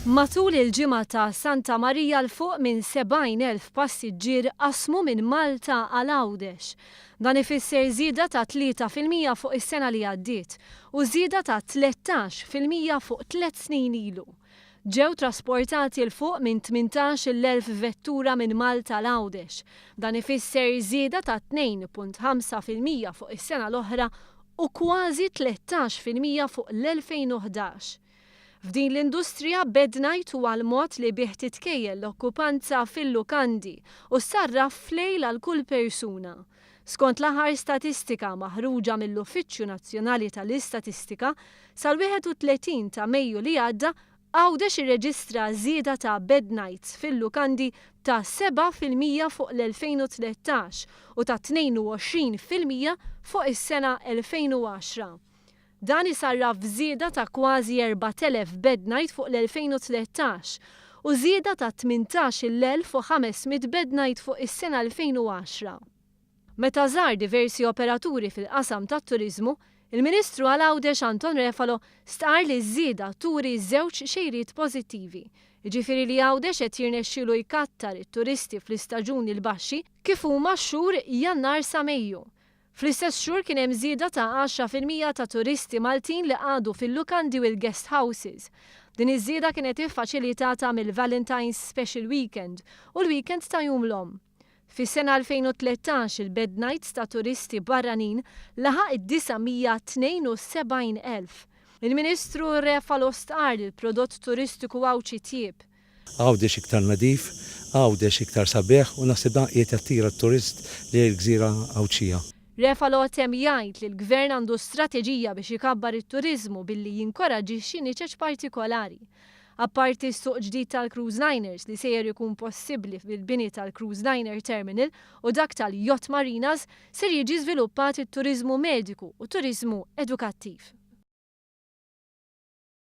Matul il-ġimgħa ta' Santa Marija 'l fuq minn 70,000 passiġġier qasmu minn Malta għal Għawdex. Dan ifisser żieda ta' 3% fuq is-sena li għaddiet u żieda ta' 13% fuq tliet snin ilu. Ġew trasportati 'l fuq minn 18,000 vettura minn Malta għal Għawdex. Dan ifisser żieda ta' 2.5% fuq is-sena l-oħra u kważi 13% fuq l-2011. F'din l-industrija bed night huwa l-mod li bih titkejjel l-okkupanza fil-lukandi u ssarraf f'lejl għal kull persuna. Skont l-aħħar statistika maħruġa mill-Uffiċċju Nazzjonali tal-Istatistika, sal-31 ta' Mejju li għadda, Għawdex irreġistra żieda ta' bed nights fil-lukandi ta' 7% fuq l-2013 u ta' 22% fuq is-sena 2010. Dan isarraf f'żieda ta' kważi 4,000 bed night fuq l-2013 u żieda ta' 18,500 bed night fuq is-sena 2010. Meta żar diversi operaturi fil-qasam tat-turiżmu, il-Ministru għal Għawdex Anton Refalo stqarr li ż-żieda turi żewġ xejriet pożittivi, jiġifieri li Għawdex qed jirnexxielu jkattar it-turisti fl-istaġuni l-baxxi kif huma x-xhur Jannar sa Mejju. Fl-istess xhur kien hemm żieda ta' 10% ta' turisti Maltin li qagħdu fil-lukandi u l-guest houses. Din iż-żieda kienet iffaċilitata mill-Valentine's Special Weekend u l-weekend ta' Jum l-Omm. Fis-sena 2013 il-bed nights ta' turisti barranin laħaq id-972,000. Il-Ministru Refalo stqarr li l-prodott turistiku Għawdxi tjieb. Għawdex iktar nadif, Għawdex iktar sabiħ u naħseb dan qiegħed jattira t-turist lejn il-gżira Għawdxija. Refalo temm jgħid li l-Gvern għandu strateġija biex ikabbar it-turiżmu billi jinkoraġġixxi niċeċ partikolari. Apparti s-suq ġdid tal-cruise liners li sejjer ikun possibbli bil-bini tal-Cruise Liner Terminal u dak tal-Yacht Marinas, ser jiġi żviluppat it-turiżmu mediku u turiżmu edukattiv.